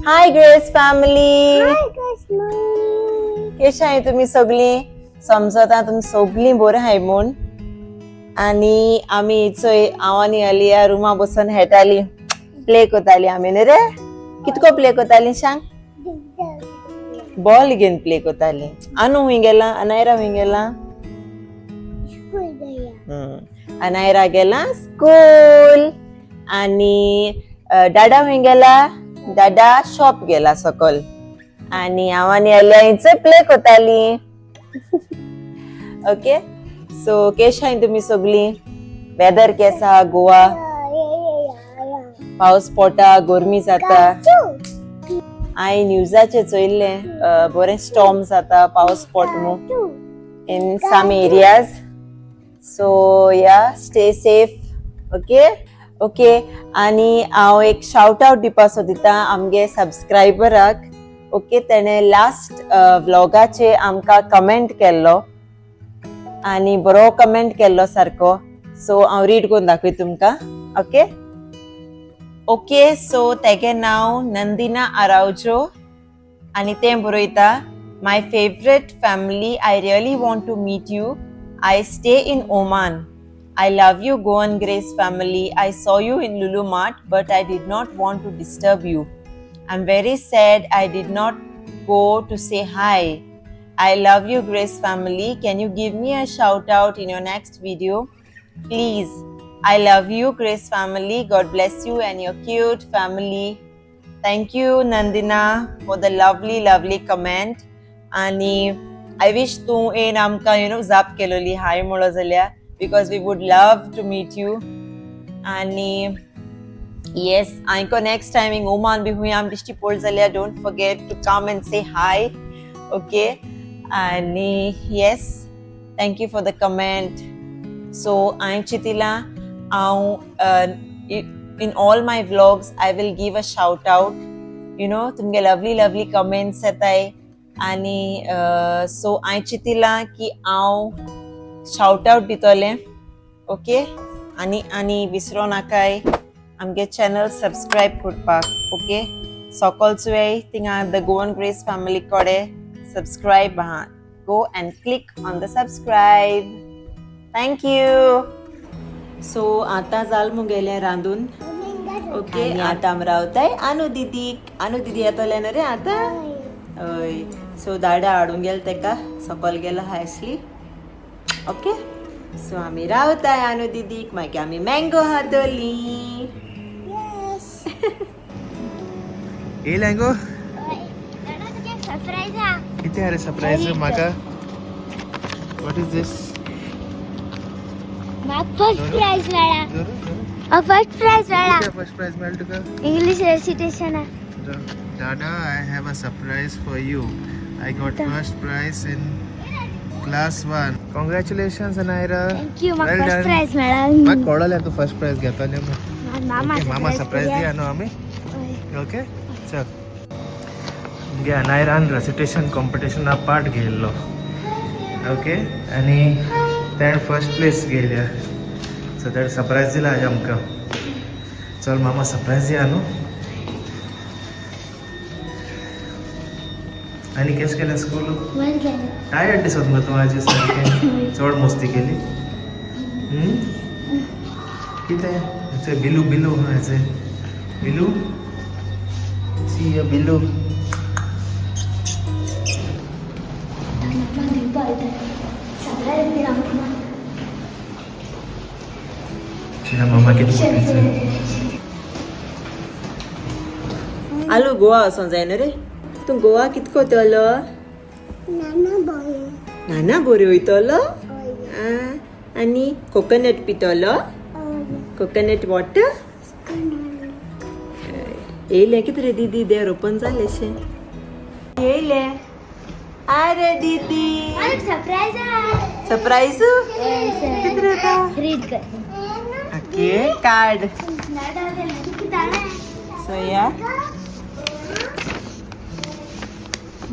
Hi Grace family. Hi Grace mummy. केशी आहाय तुमी सगळीं? समजता तुमी सगळीं बरीं आहाय म्हूण. आनी आमी चोय हांव आनी अलिया रुमा बसून खेळटालीं, प्ले करतालीं आमी न्ही रे. कितको प्ले करतालीं सांग? बॉल घेवन प्ले करतालीं. आनू खूंय गेला? अनायरा खूंय गेला? स्कूल गया. अनायरा गेला स्कूल. आनी डाडा खूंय गेला? डाडा शॉप गेला सकल. आनी हांव आनी अलिया हिंच प्ले करतालीं. ओके, सो केश आहाय तुमी सगळीं? वेदर केस आहा गोवा? पावस पडटा, गरमी जाता. हांवें न्यूजाचेर चोयल्लें, बरें स्टॉर्म जाता, पावस पडटा म्हूण in some areas. So yeah, stay safe. Okay, okay. आनी हांव एक शावट आवट दिवपाक सोदिता आमगे सबस्क्रायबराक. ओके, तेणें लास्ट व्लॉगाचे आमकां कमेंट केल्लो आनी बरो कमेंट केल्लो सारको. सो हांव रीड करून दाखयता तुमकां. ओके ओके, सो तेगे नांव नंदिना आरावजो आनी तें बरयता, "My favorite family, I really want to meet you. I stay in Oman. I love you, Goan Grace family. I saw you in Lulu Mart, but I did not want to disturb you. I am very sad I did not go to say hi. I love you, Grace family. Can you give me a shout out in your next video, please? I love you, Grace family. God bless you and your cute family." Thank you, Nandina, for the lovely, lovely comment. आणि I wish तूं येवन आमकां you know जाप केलोली हाय म्हणलो जाल्यार, because we would love to meet you. आनी येस, आयको next time हिंग ओमान बी खूंय आम दिश्टी पडल जाल्यार, don't forget to come and say hi, okay? आनी yes, thank you for the comment. So हांवें चिंतिलां, हांव in all my vlogs I will give a shout out. तुमगे लवली लवली कमेंट्स येताय आनी सो हांवें चिंतिलां की हांव शावट आवट दितलें. ओके, आनी आनी विसरो नाकाय आमगे चॅनल सबस्क्रायब करपाक. ओके, सकल चोय, थिंगा the Goan grace family कडेन सबस्क्रायब आहा. Go and click on the subscribe. Thank you. So आतां जाल मुगेलें रांदून. ओके, आतां आमी रावताय आनू दिदीक. आनू दिदी येतलें न्हू रे आतां? हय. सो दाडा हाडूंक गेल तेका, सकल गेलो आसली. ओके, सो आमी रावताय आनू दिदीक, मागीर आमी मँगो खातलीं. Yes. येयलें गो? सरप्राईज हा. कितें रे सरप्राईज म्हाका? What is this? म्हाका फर्स्ट प्राइज मेळ्ळा, फर्स्ट प्राइज मेळ्ळा. फर्स्ट प्राइज मेळ्ळा तुका? English recitation. Dada, I have a surprise for you. I got first prize in class 1. Congratulations, Anaira. Thank you. म्हाका Well first done. Prize मेळ्ळा. म्हाका कळलें तूं first prize घेतलें म्हूण. मामा. ओके, मामा सरप्राईज दिया न्हू आमी. ओके, चल. मुगे अनायरान रेसिटेशन कॉम्पिटिशना पार्ट घेयल्लो. ओके, आनी तेणें फर्स्ट प्लेस घेयल्या. सो तेणें सरप्रायज दिला आज आमकां. चल, मामा सरप्रायज दिया न्हू. आनी केश केलें स्कूल? बरें केलें. टायर्ड दिसत मगो तूं आजी सारकें. चड मस्ती केली? कितें हेचे बिलू बिलू हेचे बिलू सी बिलू. मामा दिवपा सरप्राईज दिला मामा. मामा कितें म्हणटा? आलू गोवा वचोंक जाय न्हू रे. तूं गोवा कितको वतलो? नाना बरें. नाना बोरी वयतलो? आनी कोकोनट पितलो? Coconut water. येयलें कितें रे दीदी? देर ओपन जालेशें येयलें. अरे दीदी. सरप्राईज. सरप्राईज कितें रे आतां? रीड कर. Okay, card. So yeah.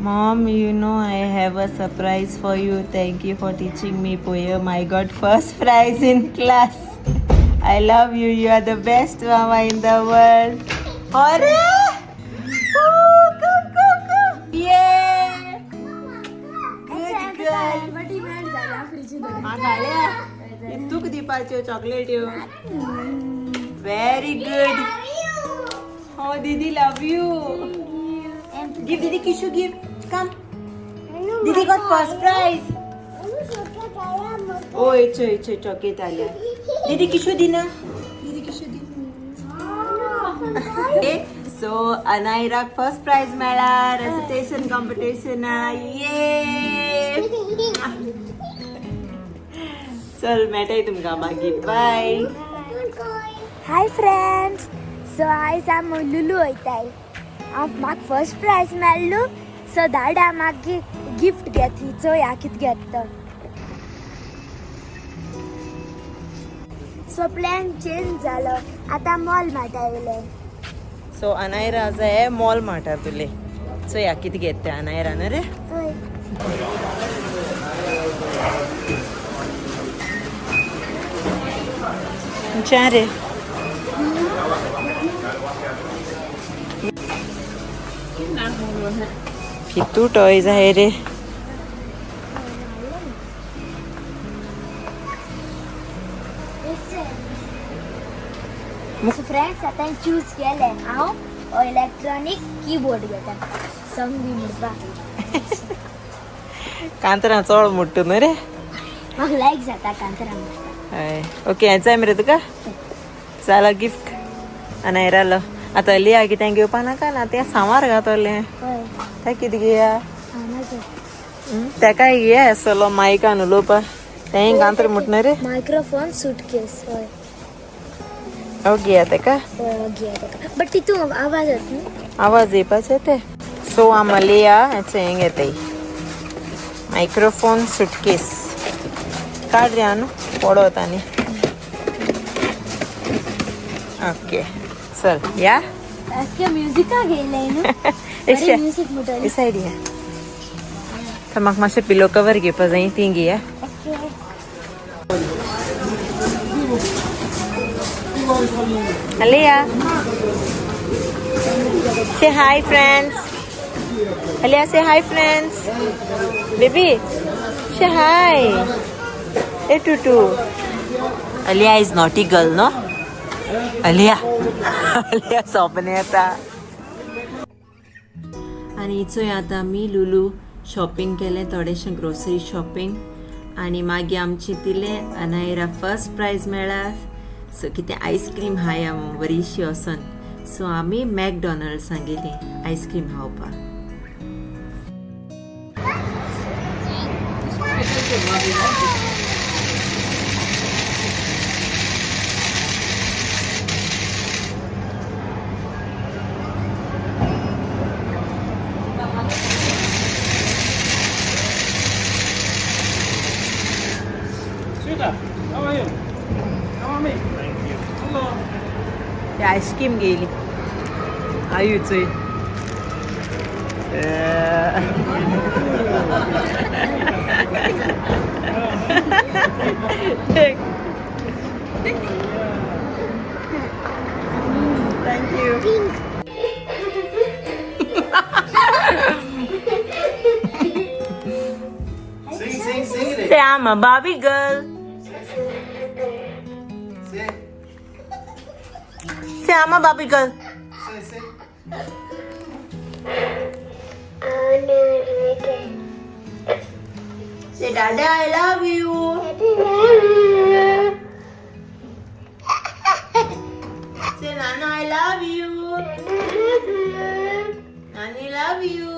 Mom, you know I have a surprise for you. Thank you for teaching me poem. I got first prize in class. I love you. You are the best mama in the world. Hore! दिवपाच्यो चॉकलेट्यो. Very good. हो दीदी, love you. Give दीदी Kishu, give. Come, दीदी got first prize. ओ इचो इचो chocolate आल्या. दीदी किशू दिना, दीदी किशू दी. So अनायराक first prize मेळ्ळा recitation competition. ये चल, मेळटाय तुमकां मागीर. बाय. हाय फ्रेंड्स, सो आयज आमी लुलू वयताय. हांव म्हाका फर्स्ट प्रायज मेळ्ळो, सो धाडा मागीर गिफ्ट घेत. चोया कितें घेत तो. सो प्लॅन चेंज जालो, आतां मॉल माटा येयले. सो अनायरा आसा हे मॉल माटार तुले. चोया कितें घेत तें अनायरा न्हू रे. हय. खंयच्या रे? कितू टॉयज आहे रे. सो फ्रेंड्स, आतां चूज केलें हांव इलेक्ट्रॉनीक कीबोर्ड घेता, संग बी म्हणपाक. कांतरां चड मोडटा न्हू रे. म्हाका लायक जाता कांतरां म्हणपाक. हय, ओके, हें जाय मरे तुका. जालो गिफ्ट अनायरालो. आतां लिया कितें घेवपा नाका ना, तें सांवार घातलें. हय. तें कितें घेया? हांव नाका. तेकाय घेया आसलो मायकान उलोवपा. तेंय कांतर मुटना रे. मायक्रोफोन सुटकेस, हय. हांव घेया तेका. हय, घेया तेका, बट तितून आवाज येता न्हू. आवाज येवपाचे ते. सो आमी लिया हें हें घेताय, मायक्रोफोन सुटकेस. काड रे न्हू, पडत आनी. ओके, चल या. आख्या म्युजिका घेयलें न्हू. एशे म्युजीक म्हणटलें. हे सायड या. तर म्हाका मातशें पिलो कवर घेवपा जाय, ती घेया. Okay. Alia, say hi friends. Alia, say hi friends. Baby, say hi. Hey Tutu. Alia is naughty girl, no? Alia. Alia सोपने येता. आनी चोय, आतां आमी लुलू शॉपिंग केलें, थोडेशें ग्रोसरी शॉपिंग. आनी मागीर आमचें दिलें अनायरा फर्स्ट प्रायज मेळ्ळा, सो कितें आयस्क्रीम हाया बरीशी वचोन. सो आमी मॅकडॉनल्ड्सां गेलीं आयस्क्रीम खावपाक. Shweta, how are you? How are me? Thank you. Hello. ते आयस्क्रीम गेली आयु चोय. Thank you. Sing, sing, sing it. Say, I'm a Barbie girl. Say, Say, I'm a Barbie girl. Say, say. Say, Dada, I love you. Say, Nana, I love you. Nani, love you.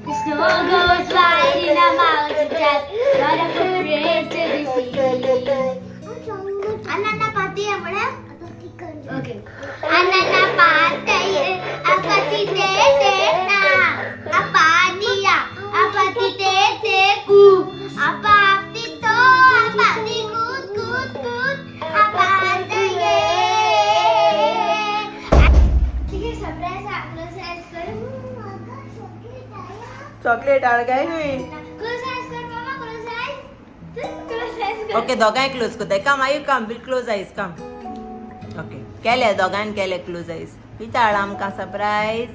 The snow goes white in a mountain top, not afraid to be seen. Ananna पाती म्हणे. Okay. अनन्ना पातये अपति ते ते ना अपानिया अपति ते ते कु अपाति तो अपाति कूद कूद कूद अपातये. ठीक आहे, सरप्राईज क्लोज आयज कर. चॉकलेट हाड काय न्हय. क्लोज आयज कर मामा, क्लोज आयज, क्लोज आयज कर. ओके, दोगांय क्लोज करताय. Come Ayu, come, will close eyes, come. Okay, केले दोगांयन केले क्लोज आयज. कितें हाडला आमकां सरप्रायज?